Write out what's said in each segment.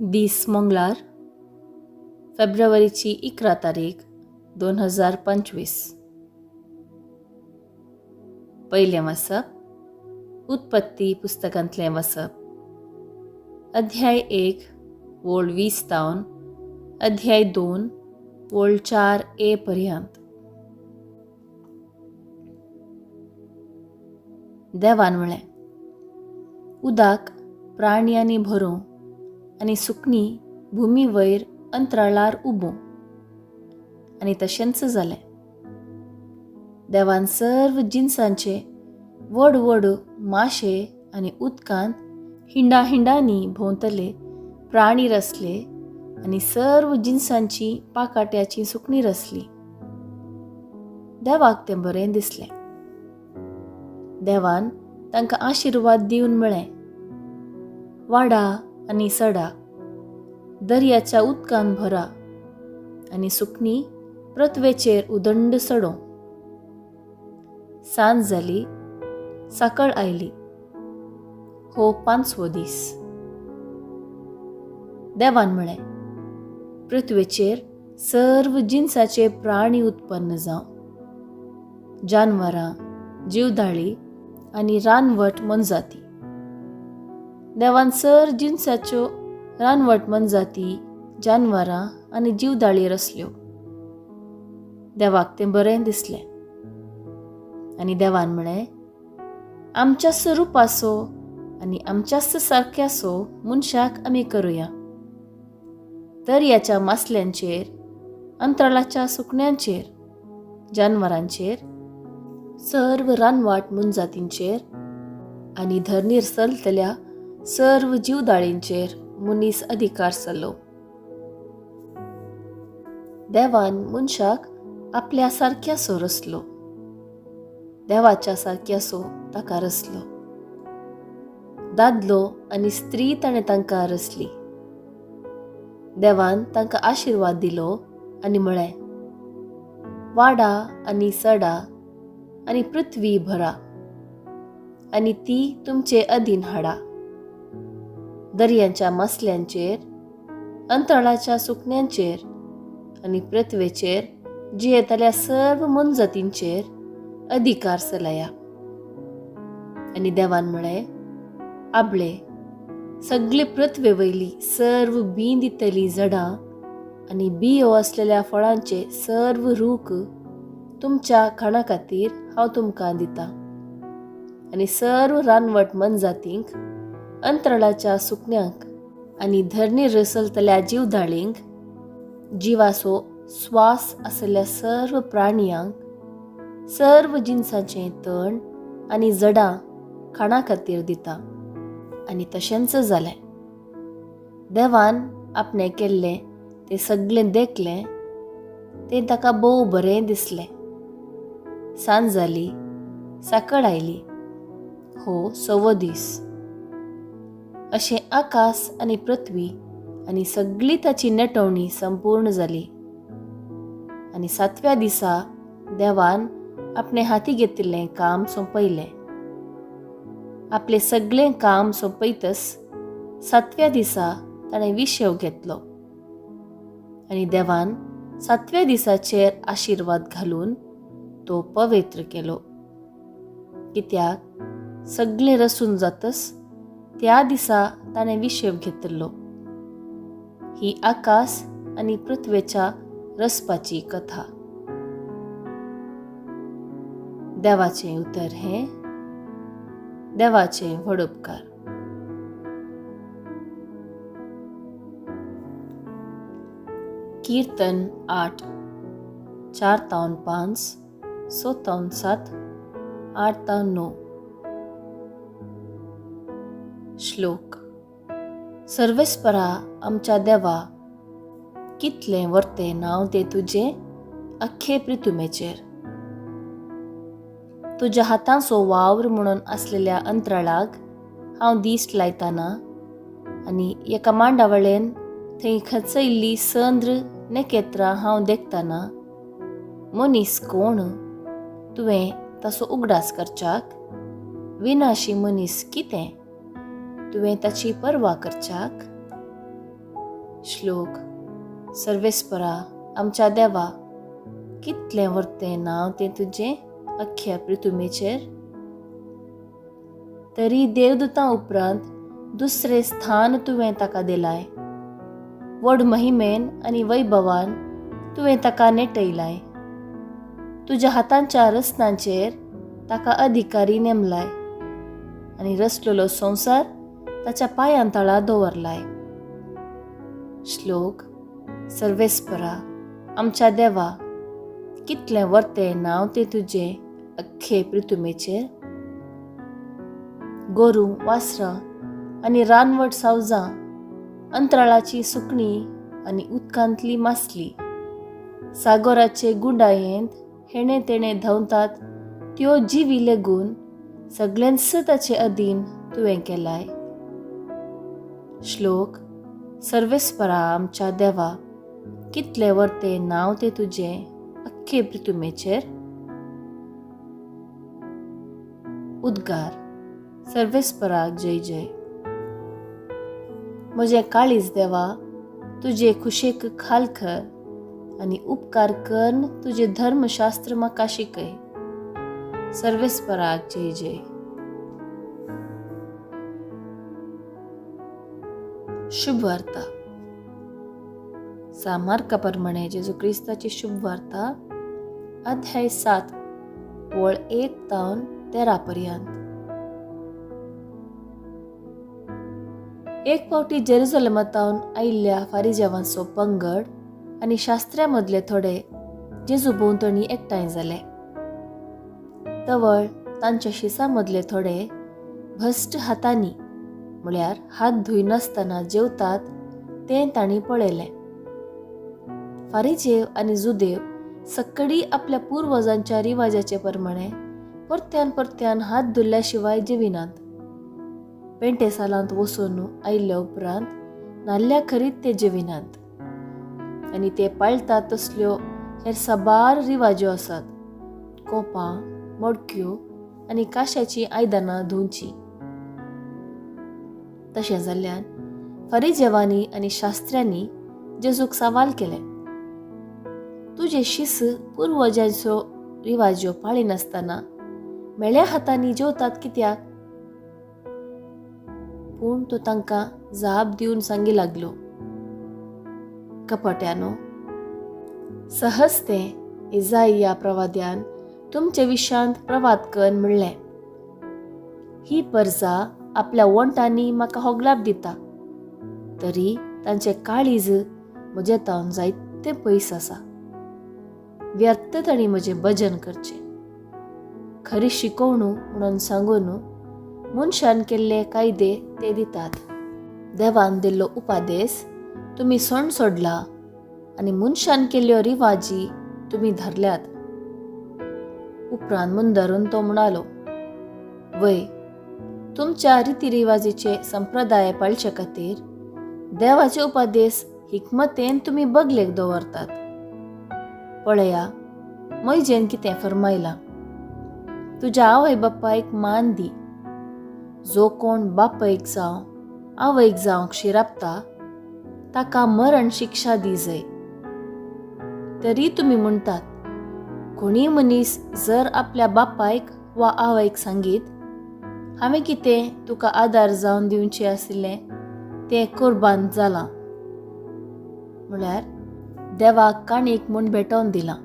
दीस मंगळार, फेब्रुवारीची 11 तारीख 2025. पयलें वाचप उत्पत्ती पुस्तकांतलें वाचप, अध्याय 1 वोळ 20 तावन अध्याय 2 वोळ 4 ए पर्यंत. देवान म्हळें, उदक प्राण्यांनी भरूं आनी सुकणीं भुमी वयर अंतराळार उबूं. आनी तशेंच जालें. देवान सर्व जिनसांचे व्हड व्हड माशे आनी उदकांत हिंडा हिंडांनी भोंवतले प्राणी रसले आनी सर्व जिनसांची पाकाट्याची सुकणीं रसली. देवाक तें बरें दिसलें. देवान तांकां आशिर्वाद दिवन म्हळें, वाडा आनी सडा, दर्याच्या उदकान भरा आनी सुकणीं पृथ्वेचेर उदंड सडों. सांज जाली, साकळ आयली. हो 5वो दीस. देवान म्हळें, पृथ्वेचेर सर्व जिनसाचे प्राणी उत्पन्न जावं, जानवरां, जीवदाळी आनी रानवट मोनजाती. देवान सर जिनसाच्यो रानवट मोनजाती, जानवरां आनी जीवदाळी रसल्यो. देवाक तें बरें दिसलें. आनी देवान म्हळें, आमच्या स्वरुपाचो आनी आमच्याच सारक्यासो मनशाक आमी करुया. दर्याच्या मासल्यांचेर, अंतराळाच्या सुकण्यांचेर, जानवरांचेर, सर्व रानवाट मोनजातींचेर आनी धरणीर चलतल्या सर्व जीवदाळींचेर मनीस अधिकार चलो. देवान मनशाक आपल्या सारक्यासो रचलो, देवाच्या सारक्यासो ताका रचलो. दादलो आनी स्त्री ताणें तांकां रचली. देवान तांकां आशिर्वाद दिलो आनी म्हळें, वाडा आनी सडा आनी पृथ्वी भरा आनी ती तुमचे अधीन हाडा. दर्यांच्या मासल्यांचेर, अंतराळाच्या सुकण्यांचेर आनी पृथ्वेचेर जियेतल्या सर्व मोनजातींचेर अधिकार चलया. आनी देवान म्हळें, आबळे सगळे पृथ्वे वयली सर्व बीं दितलीं झडां आनी बियो आसलेल्या फळांचे सर्व रूख तुमच्या खाणा खातीर हांव तुमकां दितां. आनी सर्व रानवट मोनजातींक, अंतराळाच्या सुकण्यांक आनी धरणीर रसलतल्या जीवदाळींक, जिवाचो स्वास आसलेल्या सर्व प्राणयांक, सर्व जिनसाचें तण आनी झडां खाणा खातीर दिता. आनी तशेंच जालें. देवान आपणें केल्लें तें सगळें देखलें, तें ताका भोव बरें दिसलें. सांज जाली, साकळ आयली. हो 6वो दीस. अशें आकाश आनी पृथ्वी आनी सगळी ताची नेटवणी संपूर्ण जाली. आनी 7व्या दिसा देवान आपणे हाती घेतिल्लें काम सोंपयलें. आपलें सगळें काम सोंपयतच 7व्या दिसा ताणें विशेव घेतलो. आनी देवान 7व्या दिसाचेर आशिर्वाद घालून तो पवित्र केलो. कित्याक सगळें रसून जातच त्या दिसा ताणें विशेव घेतिल्लो. ही आकाश आनी पृथ्वेच्या रसपाची कथा. देवाचें उतर हें देवाचें व्हड उपकार. कीर्तन 8, 4 तावन 5, 6 तावन 7, 8 तावन 9. श्लोक. सर्वेस्परा आमच्या देवा, कितलें वर्तें नांव तें तुजें अख्खे प्रितुमेचेर. तुज्या हातांचो वावर म्हणून आसलेल्या अंतराळाक हांव दिश्ट लायताना आनी एका मांडावळेन थंय खचयल्ली संद्र नखेत्रां हांव देखताना, मनीस कोण तुवें ताचो उगडास करच्याक, विनाशी मनीस कितें तुवें ताची पर्वा करच्याक. श्लोक सर्वेस्परा आमच्या देवा, कितलें व्हरतें नांव तें तुजें अख्ख्या पृथुमेचेर. तरी देवदूतां उपरांत दुसरें स्थान तुवें ताका दिलाय, व्हड महिमेन आनी वैभवान तुवें ताका नेटयलाय. तुज्या हातांच्या रचनांचेर ताका अधिकारी नेमलाय आनी रचलेलो संवसार ताच्या पांयां तळा दवरलाय. श्लोक सर्वेस्परा आमच्या देवा, कितलें व्हरतें नांव तें तुजें अख्खे पृथुमेचेर. गोरूं, वासरां आनी रानवट सावजां, अंतराळाची सुकणीं आनी उदकांतली मासली, सागोराचे गुंडायेंत हेणे तेणे धांवतात त्यो जिवी लेगून सगळ्यांच ताचे अधीन तुवें केलाय. श्लोक सर्वेस्परा आमच्या देवा, कितलें व्हरतें नांव तें तुजें अख्खे पृथुमेचेर. उद्गार सर्वेस्पराक जय जय. म्हजें काळीज देवा तुजे खुशेक खाल कर आनी उपकार करून तुजें धर्मशास्त्र म्हाका शिकय. सर्वेस्पराक जय जय. शुभ वार्ता. सामार्का प्रमाणे जेजू क्रिस्ताची शुभ वार्ता, अध्याय 7 वळ 1 तावन 13 पर्यंत. एक फावटी जेरुजलेमा तावन आयिल्ल्या फारिजेवांचो पंगड आनी शास्त्र्या मदले थोडे जेजू भोंवतणी एकठांय जाले. तवळ तांच्या शिसा मदले थोडे भश्ट हातांनी, म्हळ्यार हात धुयनासतना जेवतात तें तांणी पळयलें. फारिजेव आनी जुदेव सक्कडी आपल्या पुर्वजांच्या रिवाजाचे प्रमाणे परत्यान परत्यान हात धुल्ल्या शिवाय जेविनात. पेंटेसालांत वचून आयिल्ल्या उपरांत न्हाल्ल्या खरीत ते जेविनात आनी ते पाळटात तसल्यो हेर साबार रिवाज्यो आसात. कोपां, मडक्यो आनी काश्याचीं आयदनां धुवचीं. तशें जाल्ल्यान फारिजेवांनी आनी शास्त्र्यांनी जेजूक सवाल केलें, तुजे शिस पुर्वजांचो रिवाज्यो पाळिनासतना मेळ्या हातांनी जेवतात कित्याक? पूण तो तांकां जाप दिवन सांगी लागलो, कपट्यानो, सहज तें इजाइया प्रवाद्यान तुमचे विशांत प्रवाद कर म्हणलें, ही परजा आपल्या वोंटांनी म्हाका होगलाप दिता, तरी तांचे काळीज म्हजे तावन जायते पयस आसा. व्यर्थ तांणी म्हजें भजन करचें. खरी शिकोवणू म्हणून सांगून मनशान केल्ले कायदे ते दितात. देवान दिल्लो उपादेस तुमी सण सोडला आनी मनशान केल्ल्यो रिवाजी तुमी धरल्यात. उपरांत मुंदरून तो म्हणालो, वय, तुमच्या रितीरिवाजीचे संप्रदाय पाळचे खातीर देवाचे उपादेस हिकमतेन तुमी बगलेक दवरतात. पळया, मैजेन कितें फरमायलां, तुज्या आवय बापायक मान दी. जो कोण बापायक जावं आवयक जावंक शिरापता ताका मरण शिक्षा दी जाय. तरी तुमी म्हणटात, कोणीय मनीस जर आपल्या बापायक वा आवयक सांगीत, हांवें कितें तुका आदार जावन दिवचें आशिल्लें तें कुर्बान जालां, म्हळ्यार देवाक काणीक म्हूण भेटोवन दिलां,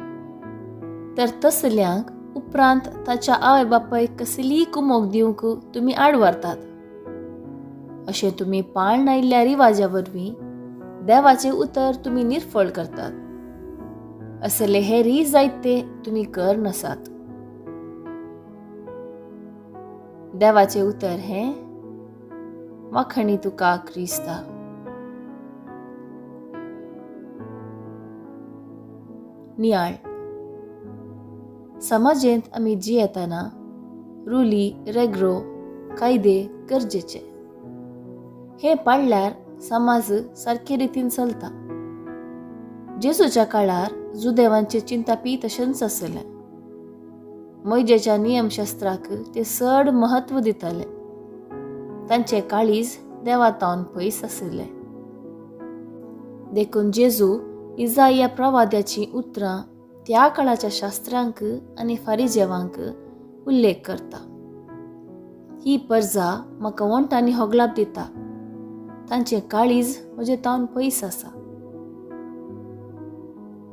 तर तसल्यांक उपरांत ताच्या आवय बापायक कसलीय कुमोक दिवंक तुमी आड व्हरतात. अशें तुमी पाळण आयिल्ल्या रिवाजा वरवीं देवाचें उतर तुमी निर्फळ करतात. असले हेरीय जायते तुमी कर नासात. देवाचें उतर हें वाखणी तुका क्रिस्ता. नियाळ. समाजेंत आमी जियेतना रुली, रेग्रो, कायदे गरजेचे. हे पाळल्यार समाज सारके रितीन चलता. जेजूच्या काळार जुदेवांचे चिंतापी तशेंच आसलें. मोयजेच्या नियमशास्त्राक ते चड म्हत्व दिताले. तांचे काळीज देवा तावन पयस आशिल्लें. देखून जेजू इजाया प्रवाद्याचीं उतरां त्या काळाच्या शास्त्रांक आनी फारिजेवांक उल्लेख करता. ही परजा म्हाका वंटांनी होगलाप दिता, तांचें काळीज म्हजें तावन पयस आसा.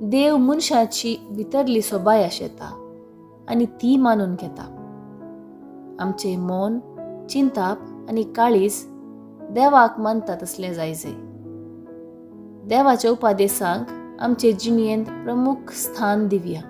देव मनशाची भितरली सोबाय आशेता आनी ती मानून घेता. आमचें मन, चिंताप आनी काळीज देवाक मानता तसलें जायजे. देवाच्या उपादेसांक आमचे जिणेंत प्रमुख स्थान दिवया.